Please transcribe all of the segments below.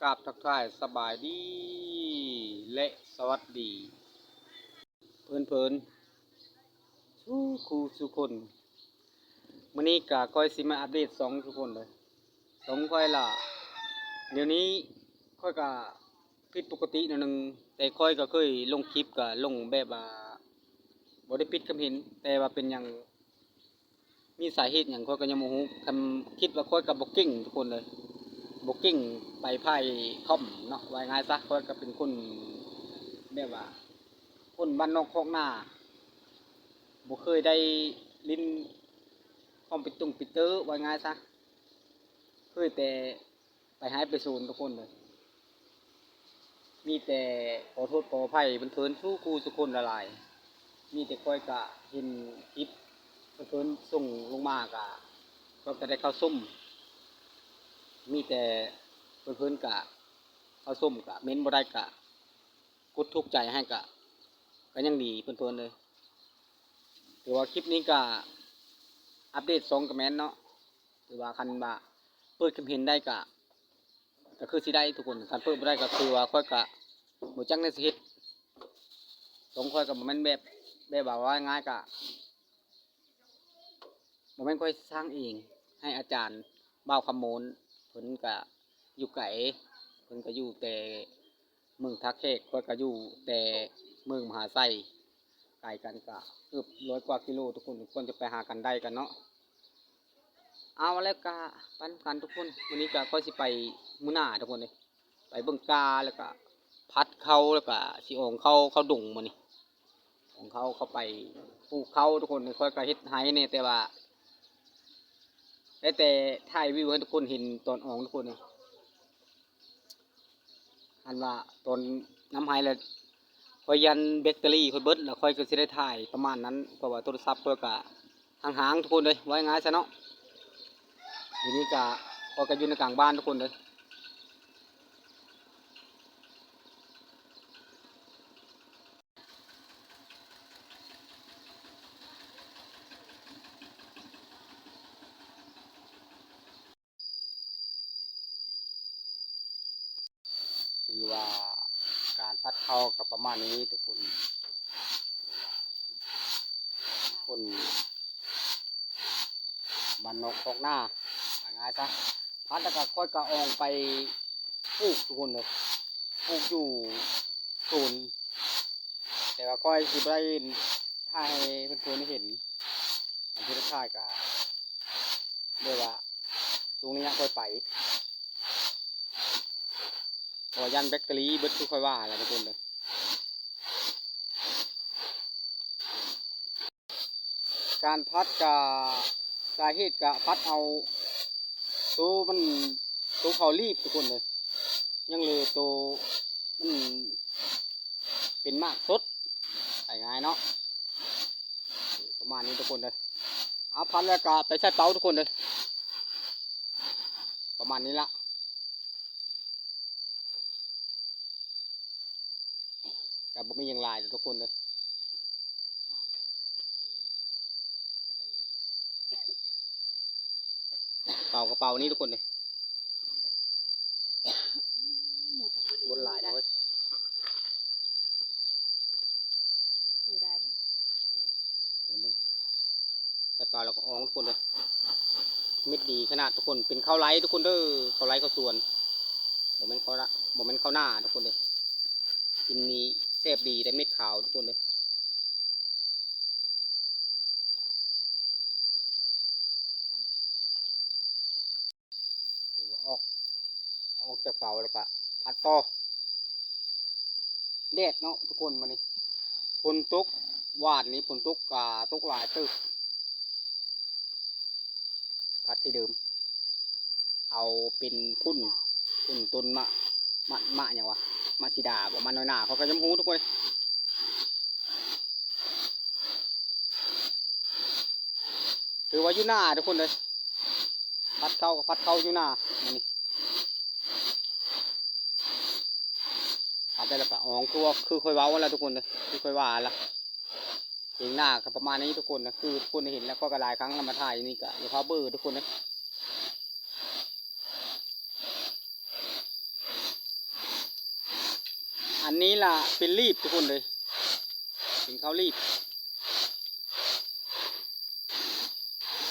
ກາບທັກທາຍສະບາຍດີ ແລະ ສະຫວັດດີ ເພື່ອນໆ ສູ່ຄູ່ສູ່ຄົນ. ມື້ນີ້ກະຂ້ອຍຊິມາອັບເດດຊ່ອງທຸກຄົນເດີ ຊ່ອງຂ້ອຍລະ ດຽວນີ້ຂ້ອຍກະຜິດປົກກະຕິໜ້ອຍໜຶ່ງ ແຕ່ຂ້ອຍກະເຄີຍລົງຄລິບ ກະລົງແບບວ່າບໍ່ໄດ້ປິດຄຳເຫັນ ແຕ່ວ່າເປັນຫຍັງ ມີສາເຫດຫຍັງຂ້ອຍກໍຍັງບໍ່ຮູ້. ຄັນຄິດວ່າຂ້ອຍກໍບໍ່ເກັ່ງທຸກຄົນເອີຍ ບໍ່ເກັ່ງໄປພາຍຄອມເນາະ ວ່າງ່າຍຊະ. ຂ້ອຍກໍເປັນຄົນແບບວ່າຄົນບ້ານນອກຄອກນາ ບໍ່ເຄີຍໄດ້ຫຼິ້ນຄອມປິດຕົງປິດເຕີ ວ່າງ່າຍຊະ ເຄີຍແຕ່ ໄປໄຮ່ໄປສວນທຸກຄົນເດີ. ມີແຕ່ຂໍໂທດຂໍອະໄພເພິ່ນໆ ສູ່ຄູ່ສູ່ຄົນຫຼາຍໆ. ມີແຕ່ຂ້ອຍກະເຫັນຄລິບເພິ່ນໆສົ່ງລົງມາ ກະຂ້ອຍກະໄດ້ເຂົ້າຊົມ. ມີແຕ່ເພິ່ນໆກະເຂົ້າຊົມ ກະເມັ້ນບໍ່ໄດ້ກະກົດຖືກໃຈໃຫ້ ກະ ກະຍັງດີເພິ່ນໆເດີ. ຖືວ່າຄລິບນີ້ກະອັບເດດຊ່ອງກະແມ່ນເນາະ. ຖືວ່າຄັນວ່າເປີດຄຳເຫັນໄດ້ກະ ກະຄືຊິໄດ້ທຸກຄົນ ຄັນເປີດບໍ່ໄດ້ກະຄືວ່າຂ້ອຍກະບໍ່ຈັກແນວຊິເຮັດ. ຊ່ອງຂ້ອຍກະບໍ່ແມ່ນແບບ ແບບວ່າ ວ່າງ່າຍກະບໍ່ແມ່ນຂ້ອຍສ້າງເອງ ໃຫ້ອາຈານບ່າວຄຳໂມນ ເພິ່ນກະຢູ່ໄກ ເພິ່ນກະຢູ່ແຕ່ ເມືອງທ່າແຂກ ຂ້ອຍກະຢູ່ແຕ່ເມືອງມະຫາໄຊ ໄກກັນກະເກືອບຮ້ອຍກວ່າກິໂລທຸກຄົນ ຄວນຈະໄປຫາກັນໄດ້ກັນເນາະ. ເອົາແລ້ວກະໄປນຳກັນທຸກຄົນ. ມື້ນີ້ກະຂ້ອຍຊິໄປມື້ໜ້າທຸກຄົນເອີຍ ໄປເບິ່ງກາ ແລ້ວກະພັດເຂົ້າ ແລ້ວກະຊິອອງເຂົ້າ ເຂົ້າດົງມື້ນີ້ ອອງເຂົ້າ ເຂົ້າໄປປູກເຂົ້າທຸກຄົນ. ຂ້ອຍກະເຮັດໄຮ່ແດ່ ແຕ່ວ່າໄດ້ແຕ່ຖ່າຍວິວໃຫ້ທຸກຄົນເຫັນຕອນອອງທຸກຄົນເອີຍ. ອັນວ່າຕອນນຳໄຮ່ແລ້ວ ຂ້ອຍຢ້ານແບັດເຕີຣີຂ້ອຍເບິດ ແລ້ວຂ້ອຍກໍຊິໄດ້ຖ່າຍປະມານນັ້ນ ເພາະວ່າໂທລະສັບຂ້ອຍກໍຫາງໆ ທຸກຄົນເອີຍ ເວົ້າງ່າຍໆຊະເນາະ. ດຽວນີ້ກໍ ຂ້ອຍກໍຢູ່ໃນກາງບ້ານທຸກຄົນເອີຍ. ຖືວ່າການພັດເຂົ້າກໍປະມານນີ້ທຸກຄົນ ຄົນບ້ານນອກຄອກນາ ວ່າງ່າຍຊະ. ພັດແລ້ວກໍຂ້ອຍກໍອອງໄປປູກທຸກຄົນເດີ ປູກຢູ່ສວນ ແຕ່ວ່າຂ້ອຍຊິບໍ່ໄດ້ຖ່າຍໃຫ້ເພື່ອນໆໄດ້ເຫັນ ອັນທີ່ໄດ້ຖ່າຍກະແບບວ່າຊ່ວງໄລຍະຂ້ອຍໄປ ເພາະວ່າຢ້ານແບັດເຕີຣີເບິດ ຄືຂ້ອຍວ່າແຫຼະທຸກຄົນເດີ. ການພັດກະ ສາເຫດກະພັດເອົາໂຕມັນ ໂຕເຂົາລີບທຸກຄົນເດີ ຍັງເຫຼືອໂຕມັນເປັນໝາກສົດ ໄປງ່າຍເນາະ ປະມານນີ້ທຸກຄົນເດີ. ເອົາ ພັດແລ້ວກະໄປໃສ່ເປົາທຸກຄົນເດີ ປະມານນີ້ລະ. ກໍບໍ່ມີຫຍັງຫຼາຍດອກທຸກຄົນເດີ ເປົາກະເປົານີ້ທຸກຄົນເດີ ໝົດຫຼາຍເນາະເວີຍ ເສຍດາຍ ໃສ່ເປົາແລ້ວກໍອອງທຸກຄົນເດີ ເມັດດີຂະໜາດທຸກຄົນ ເປັນເຂົ້າໄຮ່ທຸກຄົນເດີ ເຂົ້າໄຮ່ເຂົ້າສວນ ບໍ່ແມ່ນເຂົ້ານາ ບໍ່ແມ່ນເຂົ້ານາທຸກຄົນເດີ ກິນນີ້ແຊບດີ ໄດ້ເມັດຂາວທຸກຄົນເດີ. ຖືວ່າອອກ ອອກຈາກເປົາແລ້ວກະພັດຕໍ່ ແດດເນາະທຸກຄົນ ມື້ນີ້ຝົນຕົກ ວານນີ້ຝົນຕົກກະຕົກຫຼາຍເຕີບ ພັດທີ່ເດີມ ເອົາເປັນຝຸ່ນ ຝຸ່ນຕົ້ນມະ ມະ ມະຫຍັງວະ ມະສີດາບໍ ມະນ້ອຍໜ້າ ຂ້ອຍກໍຍັງບໍ່ຮູ້ທຸກຄົນ. ຖືວ່າຢູ່ໜ້າທຸກຄົນເດີ ພັດເຂົ້າກໍພັດເຂົ້າຢູ່ໜ້າມື້ນີ້ ພັດໄດ້ແລ້ວກໍອອງ ຄືວ່າ ຄືຂ້ອຍເວົ້າຫັ້ນລະທຸກຄົນເດີ ຄືຂ້ອຍວ່າຫັ້ນລະ. ຖຽງນາກໍປະມານນີ້ທຸກຄົນເດີ ຄືທຸກຄົນໄດ້ເຫັນແລ້ວ ຂ້ອຍກໍຫຼາຍຄັ້ງແລ້ວມາຖ່າຍຢູ່ນີ້ ກໍຢ່າພາເບີທຸກຄົນເດີ. ຖືວ່າ ອັນນີ້ລະເປັນລີບທຸກຄົນເລີຍ ເປັນເຂົ້າລີບ.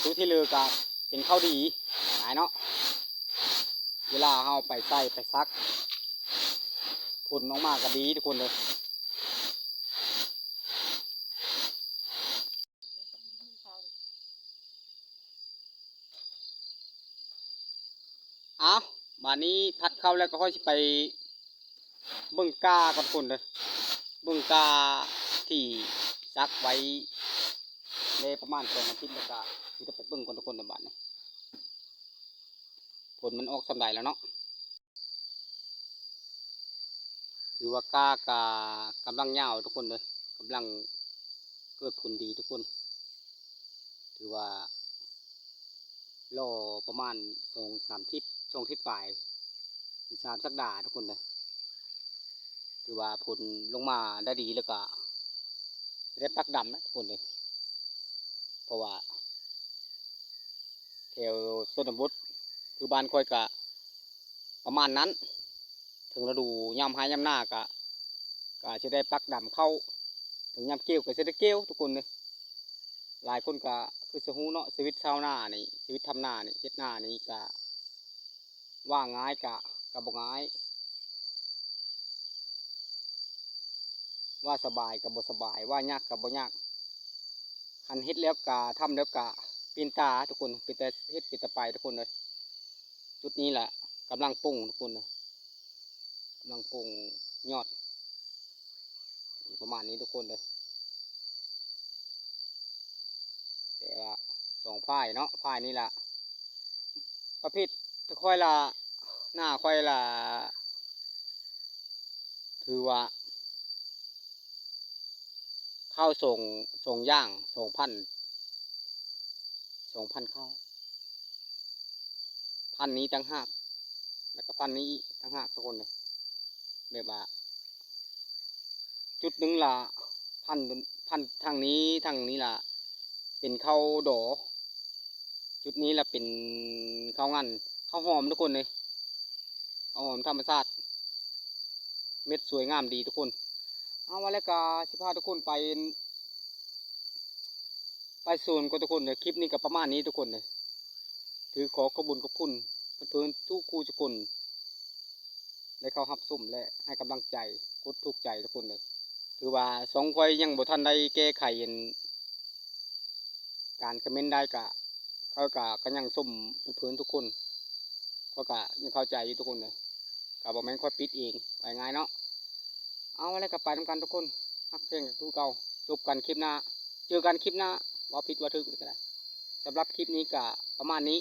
ຕົວທີ່ເຫຼືອກະເປັນເຂົ້າດີຫຼາຍເນາະ ເວລາເຮົາໄປໃສ່ໄປສັກ ຜົນອອກມາກະດີທຸກຄົນເລີຍ. ເອົາ ບາດນີ້ພັດເຂົ້າແລ້ວກໍຄ່ອຍຊິໄປເບິ່ງກ້າກ່ອນທຸກຄົນເດີ ເບິ່ງກ້າທີ່ສັກໄວ້ໄດ້ປະມານສອງອາທິດ ແລ້ວກໍຊິໄດ້ໄປເບິ່ງກ່ອນທຸກຄົນໃນບາດນີ້ ຜົນມັນອອກສ່ຳໃດແລ້ວເນາະ. ຖືວ່າກ້າກະກຳລັງຍາວທຸກຄົນເດີ ກຳລັງເກີດຜົນດີທຸກຄົນ ຖືວ່າລໍປະມານສອງສາມທິດ ສອງທິດປາຍ ສາມສັບດາທຸກຄົນເດີ ຖືວ່າຜົນລົງມາໄດ້ດີ ແລ້ວກະຊິໄດ້ປັກດຳນະທຸກຄົນເດີ ເພາະວ່າ ແຖວຊົນນະບົດ ຄືບ້ານຂ້ອຍກະປະມານນັ້ນ ເຖິງລະດູຍາມໄຮ່ຍາມນາກະ ກະຊິໄດ້ປັກດຳເຂົ້າ ເຖິງຍາມກ່ຽວກະຊິໄດ້ກ່ຽວທຸກຄົນເດີ. ຫຼາຍຄົນກະຄືຊິຮູ້ເນາະ ຊີວິດຊາວນານີ້ ຊີວິດທຳນານີ້ ເຮັດນານີ້ກະວ່າງ່າຍກະ ກະບໍ່ງ່າຍ ວ່າສະບາຍກໍບໍ່ສະບາຍ ວ່າຍາກກໍບໍ່ຍາກ ຄັນເຮັດແລ້ວກະ ທຳແລ້ວກະ ເປັນຕາທຸກຄົນ ເປັນຕາເຮັດ ເປັນຕາໄປທຸກຄົນເອີຍ. ຈຸດນີ້ລະກຳລັງປົ່ງທຸກຄົນເອີຍ ກຳລັງປົ່ງຍອດ ປະມານນີ້ທຸກຄົນເອີຍ. ແຕ່ວ່າສອງຝ່າຍເນາະ ຝ່າຍນີ້ລະ ປະເພດ ແຕ່ຂ້ອຍລະ ໜ້າຂ້ອຍລະ ຖືວ່າ ເຂົ້າສອງ ສອງຢ່າງ ສອງພັນ ສອງພັນເຂົ້າ ພັນນີ້ຕ່າງຫາກ ແລ້ວກໍພັນນີ້ອີກຕ່າງຫາກທຸກຄົນເອີຍ. ແບບວ່າ ຈຸດໜຶ່ງລະພັນ ພັນທາງນີ້ ທາງນີ້ລະເປັນເຂົ້າດໍ ຈຸດນີ້ລະເປັນເຂົ້າງັນ ເຂົ້າຫອມທຸກຄົນເອີຍ ເຂົ້າຫອມທຳມະຊາດ ເມັດສວຍງາມດີທຸກຄົນ. ເອົາ ວ່າແລ້ວກະຊິພາທຸກຄົນໄປ ໄປສວນກ່ອນທຸກຄົນເດີ. ຄລິບນີ້ກໍປະມານນີ້ທຸກຄົນເດີ. ຖືຂໍຂອບບຸນຂອບຄຸນເພື່ອນໆທຸກຄູ່ທຸກຄົນ ໄດ້ເຂົ້າຮັບຊົມ ແລະ ໃຫ້ກຳລັງໃຈ ກົດຖືກໃຈທຸກຄົນເດີ. ຖືວ່າຊ່ອງຂ້ອຍຍັງບໍ່ທັນໄດ້ແກ້ໄຂອັນ ການຄອມເມັນໄດ້ກະ ຂ້ອຍກະ ກະຍັງຊົມເພື່ອນໆທຸກຄົນ ຂ້ອຍກະຍັງເຂົ້າໃຈຢູ່ທຸກຄົນເດີ. ກະບໍ່ແມ່ນຂ້ອຍປິດເອງ ວ່າງ່າຍເນາະ. ເອົາ ແລ້ວກະໄປນຳກັນທຸກຄົນ ຮັກແພງກັນຄືເກົ່າ. ຈົບກັນຄລິບໜ້າ ເຈີກັນຄລິບໜ້າ ເວົ້າຜິດເວົ້າຖືກນີ້ກະໄດ້. ສຳລັບຄລິບນີ້ກະປະມານນີ້